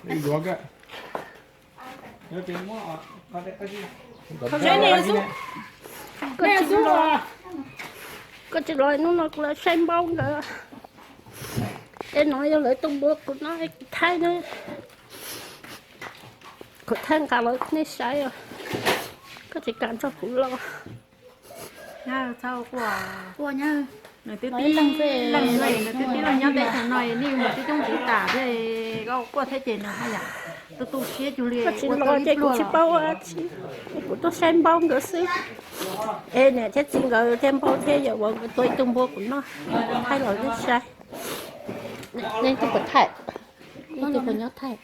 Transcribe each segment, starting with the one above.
Yuav kawg. Koj tsis los, koj tsis los, hnub no kuv los saib npaub ntawd. Tej no yog lawv tuaj npua kuv no, kuv thaij, kuv thaij nqa los nej saib os. Koj tsis kam nrog kuv los. Nws twb tib leeg, nws twb tib leeg nyob teb chaws no, nej mus tib coob tiv tas thiab, koj quaj thiab ces nws haj yam tu tu siab cuag li. Koj tsis los ces kuv tsis paub ua dab tsi, kuv tuaj saib npaub nkawd xwb. Es niam thiab txiv nkawd thiab npaub thiab yawm vauv nkawd tuaj ib tug npua kuv noj, thaij los nej saib. Nej twb puas thaij? Nej twb puas nyob thaij?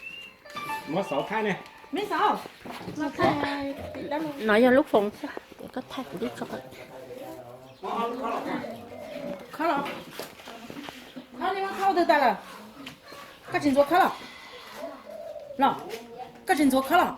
No yog lub foos xwb, koj thaij kuv lub tso. Khawb los, khawb los, khawb twg tas lawm? Koj tsis ntxuav khawb los? Los, koj tsis ntxuav khawb los?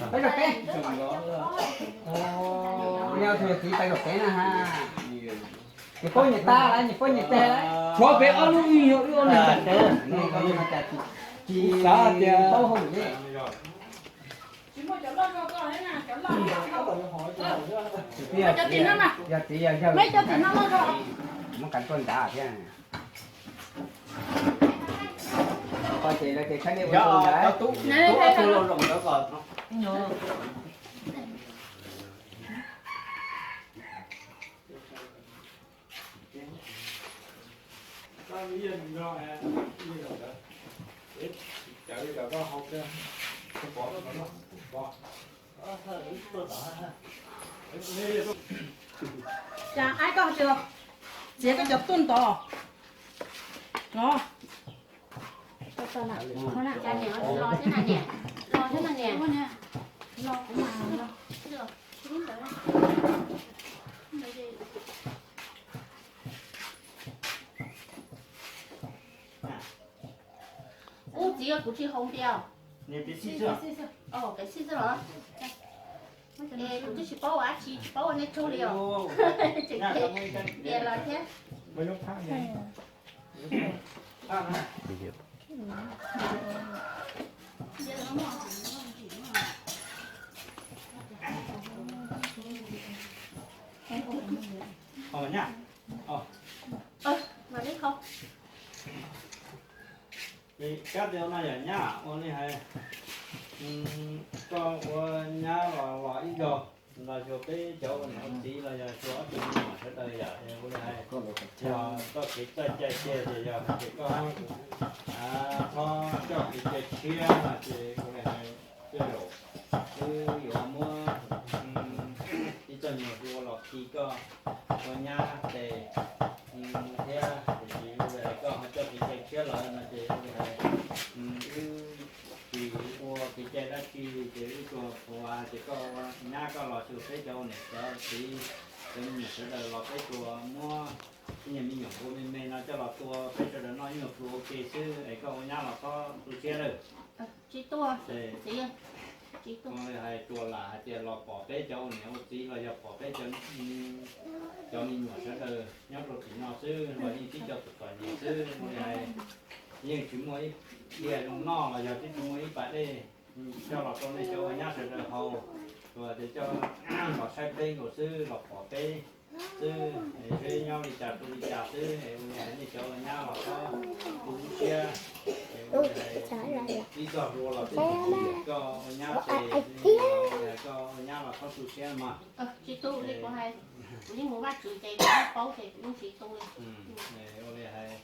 Peb zaum peb. Nyob tus txiv peb zaum peb na ha. Nyias paub nyias tab lawm, nyias paub nyias teg lawm. Tshuav peb ob lub ib yog wb ob leeg tag tawv. Tsis xav tias paub hauj lwm li. Yog txiv yog yawg, muab kav tuaj nrad thiab. Qhov ces lawv tias khawb dej ua tus ntawd. Cas aib koj tias txiav koj cov tuaj ntov no. Ub, txiv, kuv tsis haus npias. Kev xij xwb los? Es kuv twb tsis paub ua dab tsi, tsis paub ua nej tsaug li os. Tseem kev npias los thiab. Kab tias no yog nyab ua li hais, koj ua nyab los los ib zaug, los xyuas peb cov ua niam ua txiv los yog xyuas ob tug me nyuam sawv daws yom, ua li hais, yog koj kev coj cai tiag ces yog hais tias koj txhob coj kev cai tshiab no ces ua li hais, tej zaum wb yuav muab ib txoj nyuag hlua los khi koj ua nyab tes thiab, tiam sis ua li hais koj ho coj kev cai tshiab lawm no ces ua li hais wb tsis ua kev cai dab tsi ces wb tsuas qhuas hais tias koj ua nyab koj los xyuas peb cov ua niam cov txiv, cov me nyuam sawv daws los peb tsuas muab ib nyuag me nyuam npua me me no coj los tua peb sawv daws noj ib nyuag pluas ua ke xwb es koj ua nyab los txhob tu siab lawm. Tsis tua, txiv, tsis tua. Hais tsuas lam hais tias los pom peb cov ua niam ua txiv los yog pom peb cov, cov me nyuam sawv daws nyob rau tim no xwb los yeej tib co tus txom nyem xwb, ua li hais yeej tsis muaj ib diav zoo noj los yog tib tsis muaj ib pas dej coj los rau nej cov ua nyab sawv daws haus, tsuas tias coj los saib peb nkaus xwb los pom peb xwb, es seb nyob li cas tu li cas xwb, es ua li hais nej cov ua nyab los txhob tu lub siab, es ua li hais ib txoj hlua los peb koj ua nyab tes, koj ua nyab los txhob tu siab mas. Tsis tu li kuv hais, kuv yeej mus Vajtswv ces kuv yeej paub ces kuv yeej tsis tu li. Ua li hais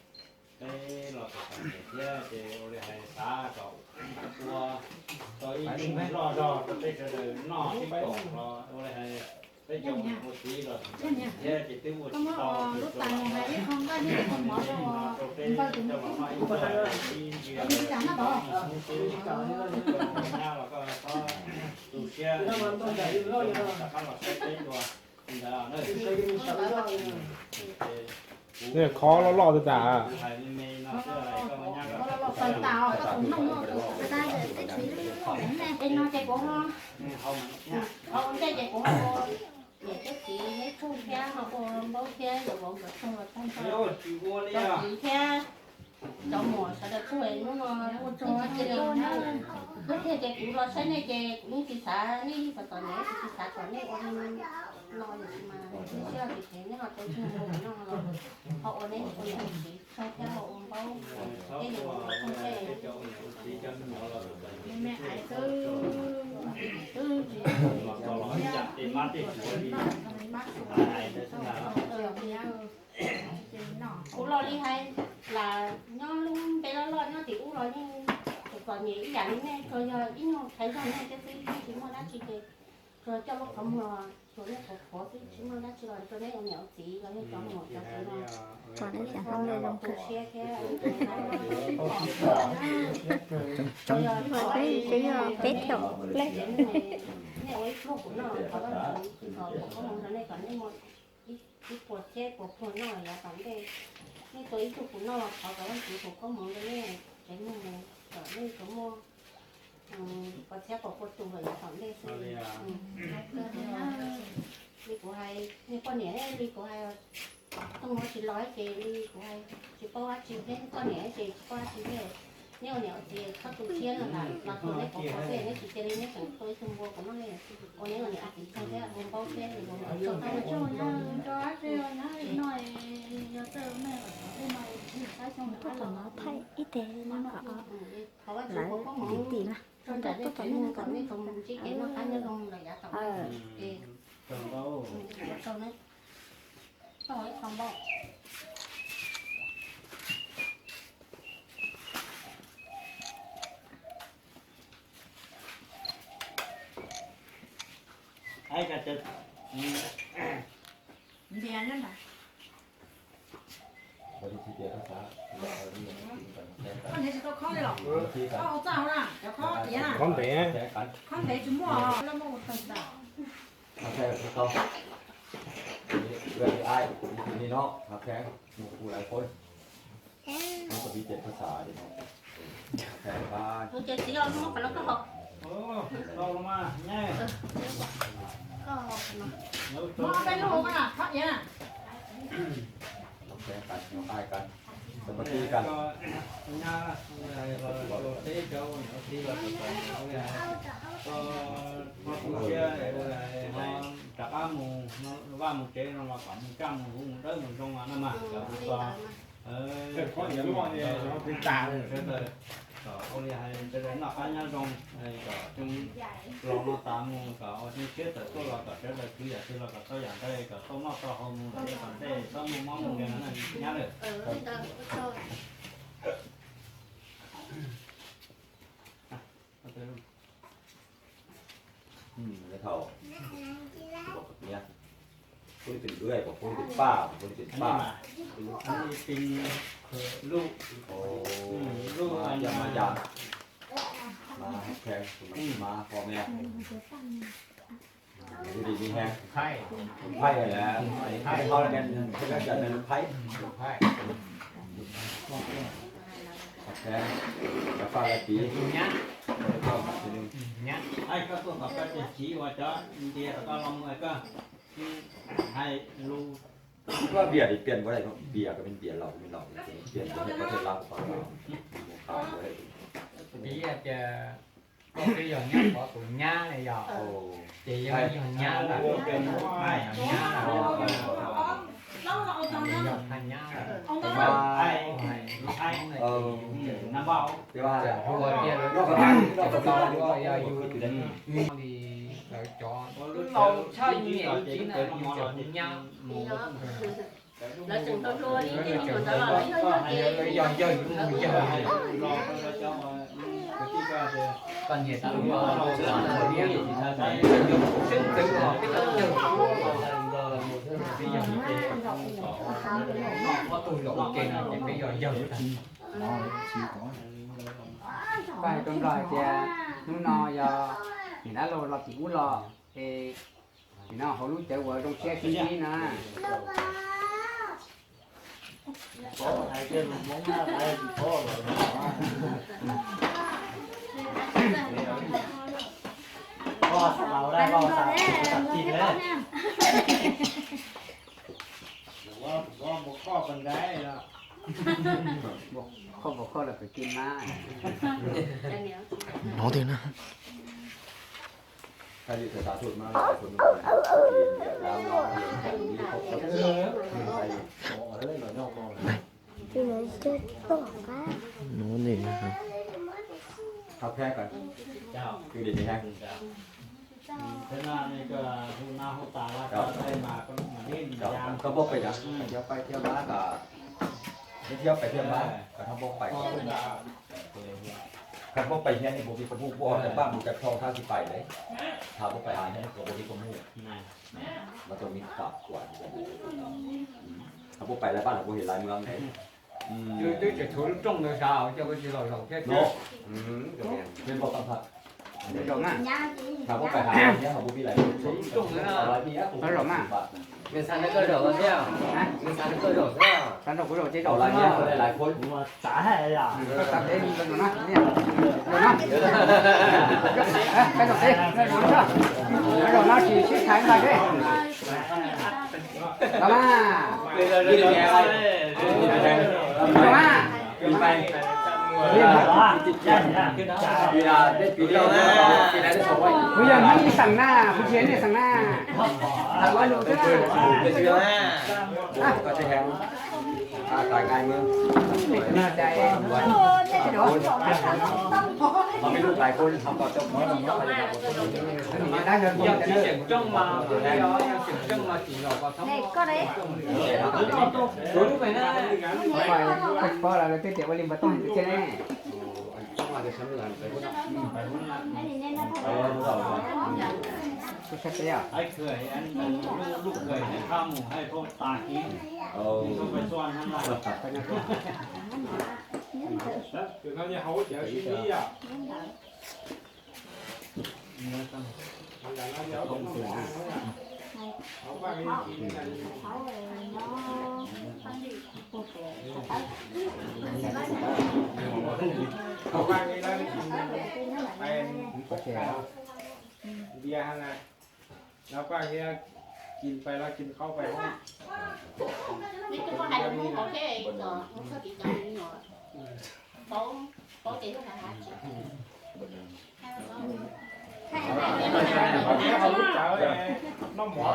peb los txom txom nyem thiab ces ua li hais xav kom ua tau ib tug loj zog rau peb sawv daws noj sib koom los ua li hais Peb cov mus ua txiv los thiab ces twb ua tsis tau, lub tais mus hais ib qho nqaij thiab ib qho mov rau npawg tus me tub. Ua li cas no tod? Nyab los koj txhob tu siab, rov qab los saib peb dua ntawd na. Nws khob loj loj tas tas. Ua ntej ces kuv ho niam thiab txiv neb txhua thiab ho ua npaub thiab yuav vauv nkawd txhua los tag nrho, cov kwv thiab cov muam sawv daws txhua hnub no ua tsaug thiab ces kuv los saib nej ces kuv yeej tsis xav nej yeej txom txom nyem, kuv tsis xav kom nej ua li no, tiam sis mas nej siab tsis kheev nej ho tau txhua no los ho ua neb ua niam ua txiv txhua thiab ho ua npaub thiab yuav vauv nkawd txhua thiab. Me me ais xwb, twb tsis Kuv los li hais, lam nyob lub npe loj loj nyob tim ub los yeej txom txom nyem ib yam li nej, tsuas yog ib nyuag qhaiv zog nej thiab xwb, yeej tsis muaj dab tsi ces tsuas coj lub qhov muag tsuas nej qhuav qhuav xwb, tsis muaj dab tsi los rau neb ua niam ua txiv los yog cov muam cov kwv no. Pom nej cov hmoob zoo kawg. Siab thiab, tsev yog peb caug plaub. Nej ua ib pluag kuv noj, qhov Vajtswv tus koob hmoov rau nej kom nej muaj ib puas txhiab puas phuag noj yav tom ntej. Nej tua ib tug kuv noj, thov kom Vajtswv tus koob hmoov rau nej tsev neeg mus kom nej tsuas muaj puas txhiab puas phuag tus lawm yav tom ntej xwb. Li kuv hais, nej poj niam li kuv hais, tug no tsis los ces li kuv hais, tsis paub dab tsi thiab, nej poj niam ces tsis paub dab tsi thiab. Neb ua niam ua txiv txhob tu siab no, los tus neb pov phuag xwb, neb tsis cia li neb tseem tua ib tug npua kuv noj li. Ua neb ua niam ua txiv txhua thiab, ua npaub thiab, ua niam ua txiv txhua thiab. Koj tom no thaij ib teg no kom lawv dim tim na, koj nrog koj tom no kom nej ntsib kev noj qab nyob zoo lawm yav tom ntej. Koj niam tsis tau khob li los? Koj hauv txaj hauv na, cov khob tiav na. Khob ntev. Khob ntev tsis muaj, laj muaj ua tag tas. Ces txiv os, muab qhov no koj haus. Muab peb lub hauv koj na, khob tiav na. Nyab, teb cov ua niam ua txiv los txom txom nyem ua li hais, koj tu siab ua li hais ho rov qab mus vaj mus tsev no los kom mus kaj mus huv mus dawb mus zoo no mas cov ua txog sawv daws, kom ua li hais sawv daws noj qab nyob zoo, kom los no tas mus kom ua zoo siab tawm tuaj los kom sawv daws khwv yam twg los kom tau yam ntawd, kom tau noj tau haus mus lawm yav tom ntej txhob muaj mob muaj nkeeg no nyab lawm. Thaum, phooj ywg tes paj, phooj ywg tes paj, lub, lub, mas yam, mas pho me, li mi he, phaij, phaij, phaij, phaij. Koj npias li pias ua dais, npias kom npias laus npias npias laus. Piv tias koj twb yog nyab pov tus nyab li yog, ces yog nyab lawm, nyab lawm, yog nyab lawm. Li lawv cov, lawv tseem tau hlua li tej me nyuam ntawd los lawv yog yawg yug yawg li. Paj hais rau Nplog hais tias hnub no yog niam dab laug los tim ub los es nim no hauv lub cawv uas zoo siab sib ntsib na. Koj puas koj los pem kim mas. Hnov tiag na. Hnov ne. Koj pab pais, thiab pais thiab mas, koj pab pais, koj pab pais thiab ne, kuv pib kuv pub poj paj mus cov khau thab tsis pais lawm, thab pab pais thiab ne, kuv pib kuv mus. Mas tus me tam kuam, thab pab pais lawm paj los kuv hais lawv mus ne. Twb tseem tshuav lub rooj ntawd sav, coj koj tsis los zaum thiab. Zaum na. Thab pab pais hais thiab, kuv pib lawv mus zaum na. Nws xav nrog koj zaum thiab, nws xav nrog koj zaum xwb. Xav nrog kuv zaum ces zaum xwb. Xav peb zaum na, zaum na. Zaum na, zaum na tsis sib tham nqa deb. Los mas. Los mas. Kuv yog nej xeem na, kuv tsis yog nej xeem na. Tham ua lus xwb na. Koj lawv twb tias ua li npawg Tooj hais tiag ne. Npias na, los paj thiab, kis pais los kis qau pais. Hauv lub tsawv noj mov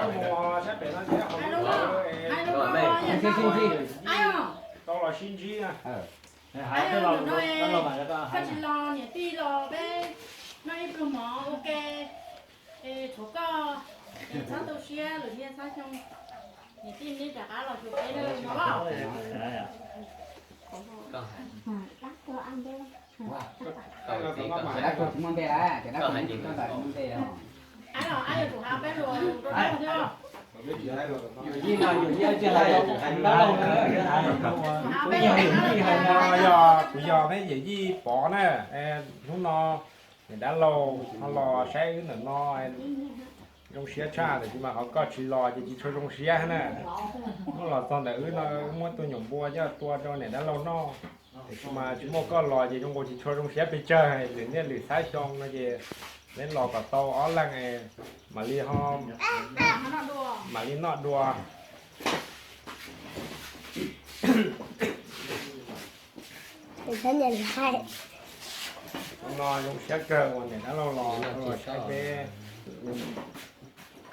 mus saib pem no ces hauv lub tsawv tau los sib ntsib na. Koj tsis los niam tij los peb noj ib pluag mov ua ke, es tshuav koj, es txhob tu siab lwm niaj txhob xyoo, niam tij neb rov qab los xyuas peb na mog. Dab tuag tsis muaj npe lawm, ces dab tuag tsis muaj npe os. Yog kuv yog peb yawm yij Pov na, hnub no niam dab laug ho los saib wb ntawm no, zoo siab tshaj, tab sis mas qhov koj tsis los ces tsis tshua zoo siab na. Wb los txog ntawm wb no, wb muab tus nyuam npua coj tua rau niam dab laug noj, tab sis mas tsis muaj koj los ces zoo nkaus tsis tshua zoo siab pes tsawg. Lwm niaj lwm xab xyoo no ces neb los kom tau ob leeg, mam li ho, mam li noj dua. Hnub no zoo siab kawg uas niam dab laug los, los saib peb.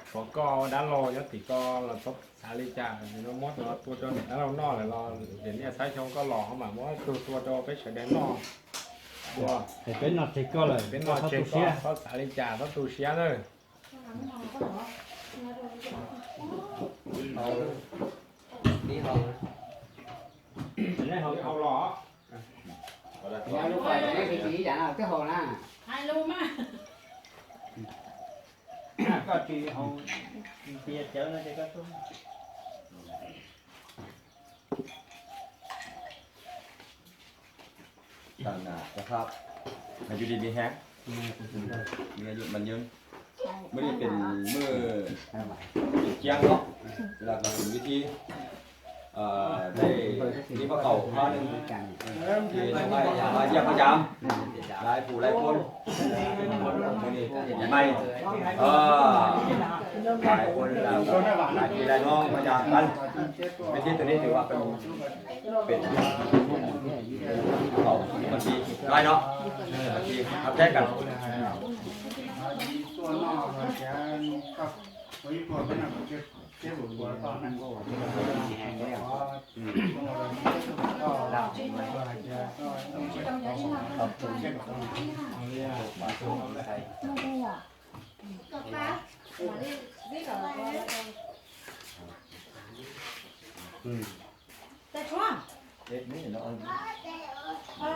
Tshuav koj dab laug nyob tim ko los txhob xav li cas, muab tua rau niam dab laug noj lawm los, ces niaj xab xyoo koj los ho mam muab tus tua rau peb sawv daws noj. Peb noj tseg koj lawm, peb noj tseg koj, txhob xav li cas, txhob tu siab nawb. Hau los. Lub pom tsev tsis ib yam no twb haus na. Hais lus mas. Koj tsis haus, tsis cawv no ces koj tuaj. Tab jas, nws yus li mi hev, mi yus mas nyun, muaj li pes muaj pes ciab no, los koj tus vib thib, dej li pab kaum hab neeg, ces nws yam pab yam, lais pum lais phooj, muaj li pes maij, lais pum lais phooj, lais pum lais no pab yam pab, vib thib tus ni tus ua pes pem kaum mas ti lais no, mas ti hab theb kas.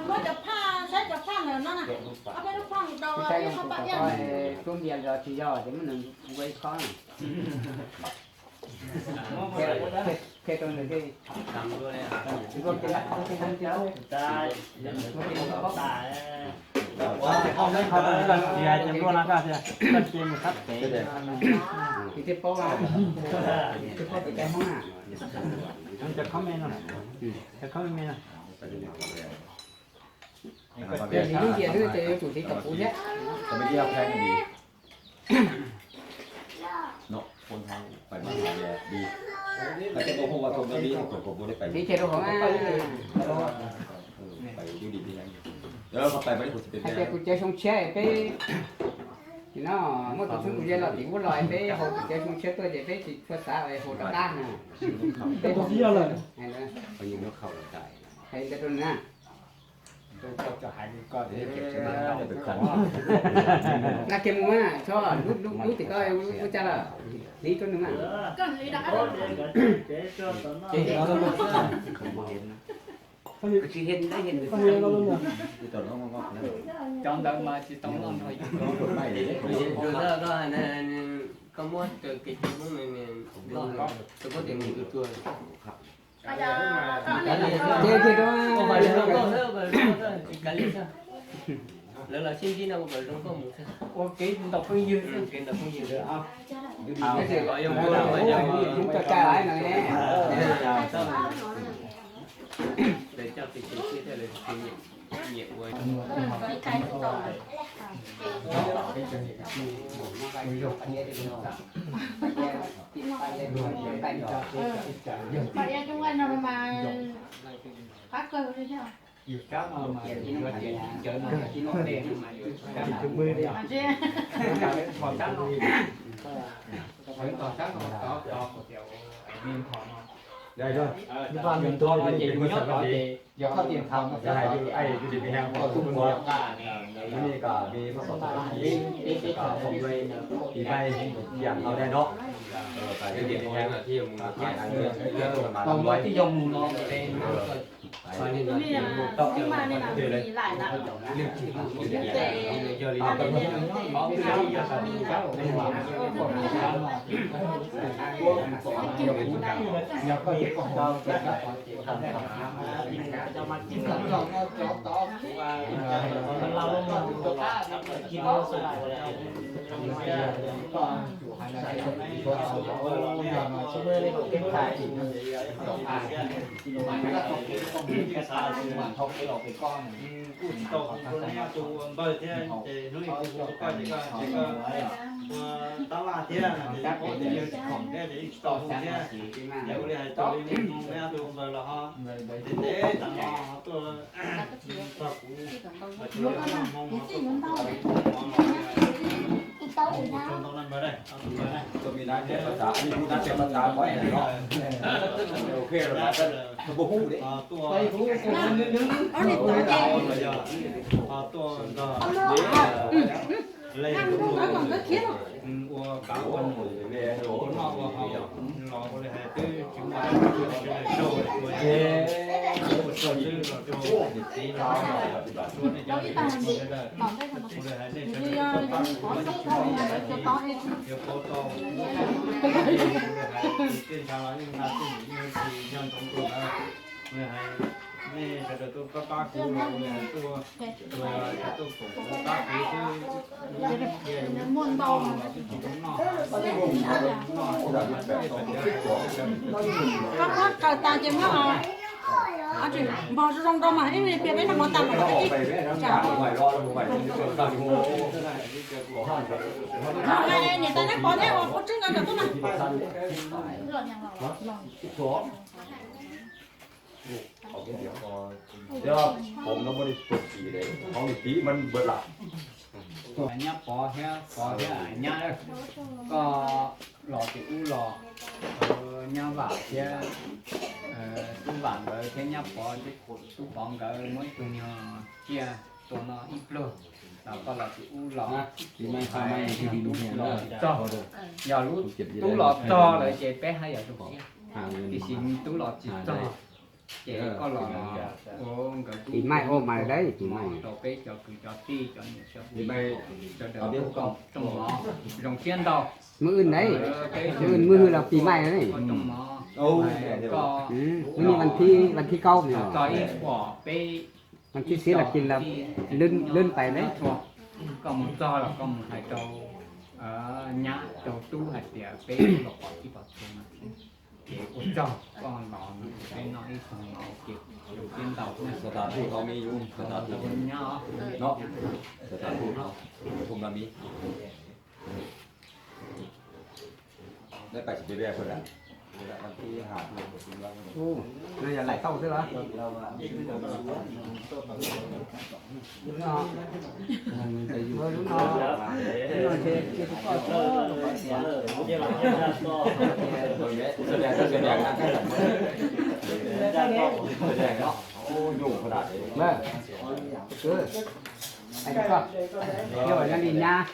Muab cov phaj, saib cov phaj ntawm no na, ob peb lub phaj mus rau ib qhov paj iab. Rub npias los tsis yog ces muab nws nqua ib khob na. Qhia rau nws thiaj. Ib qhov koj tsis hais tias luaj no koj tias koj cia mus sab pem. Tus thiaj paub, tus paub pem cov Hmoob na. Cov khob me no, cov khob me me no. Ces nws lub ntias xwb ces yuav tsum hliv kom puv thiab. Hliv kiag rau hauv na. Hais tias tus cawv xyoo tshiab peb, no, muaj tus txheeb tus ze los tim ub los peb haus tus cawv xyoo tshiab tuaj ces peb tsis tshua xav haus rov qab na. Peb hais ntawd rau nws na. Nag kiag mus mas tso lub, lub tim koj ua cas lawm, hliv rau nws mas. Cov ntawd mas tsis tau loj nrho. Koj muab kev cai Hmoob, tus koj tias nws tus tuag. Lawv los sib ntsib no ua kom zoo nkauj mus xwb. Ua kev ntaus phooj ywg, kev ntaus phooj ywg. Lawv coj tus txiv thiab lawv tus txiv nyiam ua. Pom ia coob nqaij no mas qab kawg li thiab. Kuv tsis tau hu rau neb ob tug ua npawg thiab ces hnub ib kuv hu rau koj ces koj, ces koj ua tab laj thiab ces yog tias yawg tsis khoom thiab ces yeej tsis tau hu thiab. Ces ua li hais rau li neb ob tug ua npawg los ho ntev ntev tas no ho tuaj txog kuv, txog kuv no ho tuaj ua ntau no npawg, ob tug npawg na. Tuaj, tuaj nrog Lej ua kav ua num, ua noj ua haus, los ua li hais twb tsis muaj dab tsi, tsis muaj dab tsi ua. Ua tsaug ntau rau niam txiv los yog nej cov niam txiv sawv daws, kuv li hais nej sawv daws tau paub, tau li hais tej ntshav los yeej nqa tej ntsis yeej tsis nco ntsoov dua lawm. Kuv li hais nej sawv daws tuaj pab pab kuv los kuv li hais tuaj, tuaj, tuaj koom kuv pab kuv xwb. Muaj ntau los twb tsis zoo noj, noj noj Koj muab raws tas ces muab, npog zoo zoo rau mas ib pliag peb noj mov tas mas los peb ib. Niam tais neb pov thiab ua qhov tseeb nkawd nkawd tuaj mas. Yog,ผมก็ไม่ได้ตรวจฉี่เลย ห้องนี้ผีมันเบิดหลับ Nyab Pov thiab Pov thiab Nyab, koj los tim ub los, nyab Vam thiab tub Vam nkawd thiab nyab Pov thiab tub Pov nkawd muab ib tug nyuag tsiaj tua noj ib pluag, los koj los tim ub los, tub los tsis txog. Yog lub tub los txog lawm ces peb haj yam tua tsiaj, tiam sis tub los tsis txog. Ces koj los, ua nkawd tub tua noj rau peb cov kwv cov tij cov niam cov txiv sawv daws tuaj koom rooj mov zoo siab ntau. Peb cov kwv cov tij tuaj koom rooj mov, koj, hnub no vas thib, vas thib kaub, txog ib puas peb, vas thib xiv las kis las lwm pais ne. Koj mus txog los koj mus hais rau nyab rau tub hais tias peb los pom tij pom txhua no, ces ua tsaug koj los no ces peb noj ib xyoos no ces zoo siab ntau. Satapu tau me yus, satapu no, satapu tau, phum no mi. Lawv pais tsis pem pem lawm. Ub, no yog laim tauj xwb los? Lub no, lub no, lub no ntshe cia tus koj txhob los pais tias. Hais rau koj, thiab uas nyob li nyab,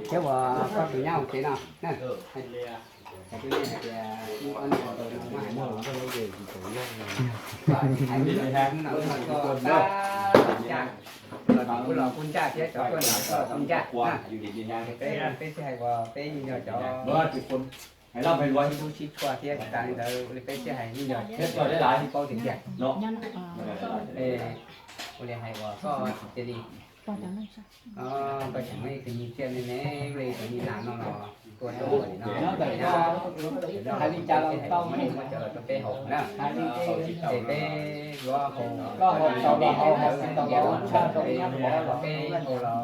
thiab uas koj tus nyab ua kev no na. Hais rau nej hais tias ib ob hnub no muab hais no, hais li hnub no koj tab ncaj, los kuj los kuj ncaj thiab cov tuaj nram koj los kuj ncaj na. Peb, peb tsis hais uas peb yog cov hais lus sib tshua thiab tsis tas li ntawd, ua li peb thiaj hais yeej yog thiab tsis paub tiag tiag. Es ua li hais uas koj tsis cia li, koj tseem muaj ib tug me nyuam tsiaj me me, ib tug me nyuam nas no los tua rau ua li no, hais li cas los tau, muab cov los rau peb haus na. Es peb yuav haus, koj haus tau los haus, haus tsis tau los tshaj rau peb haus los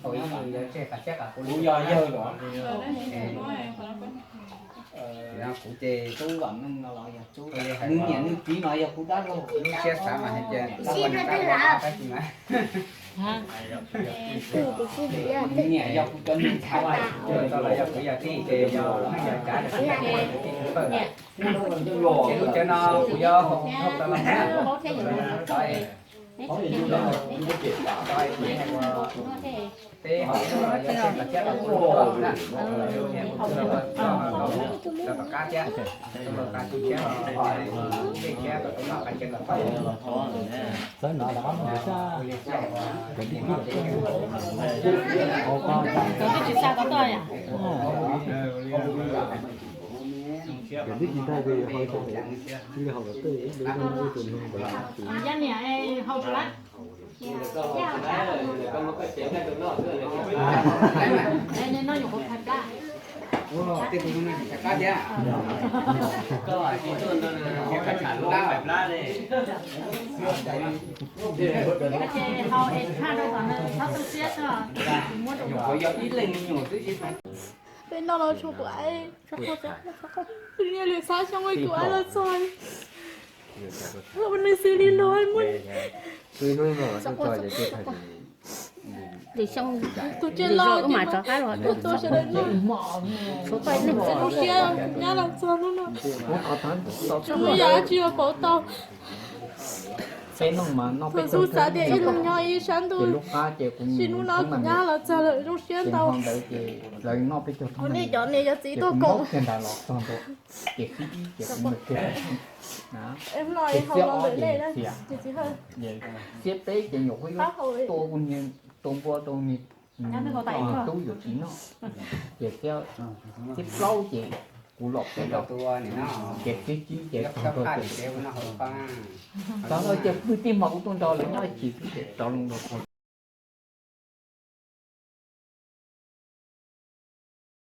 haus ib yam li tseg qas siab qas qus li yog yawg los. Kuv ces tub Vam Meej no los yog tub, nws niam nws txiv mas yog kuv dab laug. Lub siab xav mas hais tias tab sis mas nws niam yog kuv cov neeg ntxhais, tau los yog kwv yog tij ces yog neej yog tsav los kuv yog kwv yog tij pawg. Ces lub cawv no kuv yuav haus tau los na. Peb haus no los yog tseg qas siab qas qus na. Rau tom qab thiab, rau tom qab tu siab los, tej siab rau tom qab ces los tau. Txawv no los ob mus sab, cov dib tib, cov dib tsis tag ko tuaj yom. Cov dib tsis tag ces ho, li ho kom tej ib tus no. Yog niam haus lawm. Peb noj los tshuav kuv aiv, kuv niam lwm xav xyoo kuv aiv los txog, nws xws li luag muaj tus tsiaj loj mas rov qab los tua sawv daws noj. Zoo siab nyab los txog hnub no, tsis muaj yam dab tsi los pauv tau. Thaum xub xav tias ib leeg nyob ib sab ntuj, tsis hnub no kuv nyab los txog lawm zoo siab ntau. Kuv nej cov niam cov txiv tuaj koom. Ces xiab ob ces xiab, xiab peb ces nyuam qhuav yuav tua kuv niag, tua npua rau niag tub yuav txiv noj. Ces xiab plaub ces kuv los peb los, ces xiab tsib ces tag ces kwv tij hmo kuv tuaj nrog lawv nyob ib chim xwb ces rov loo rau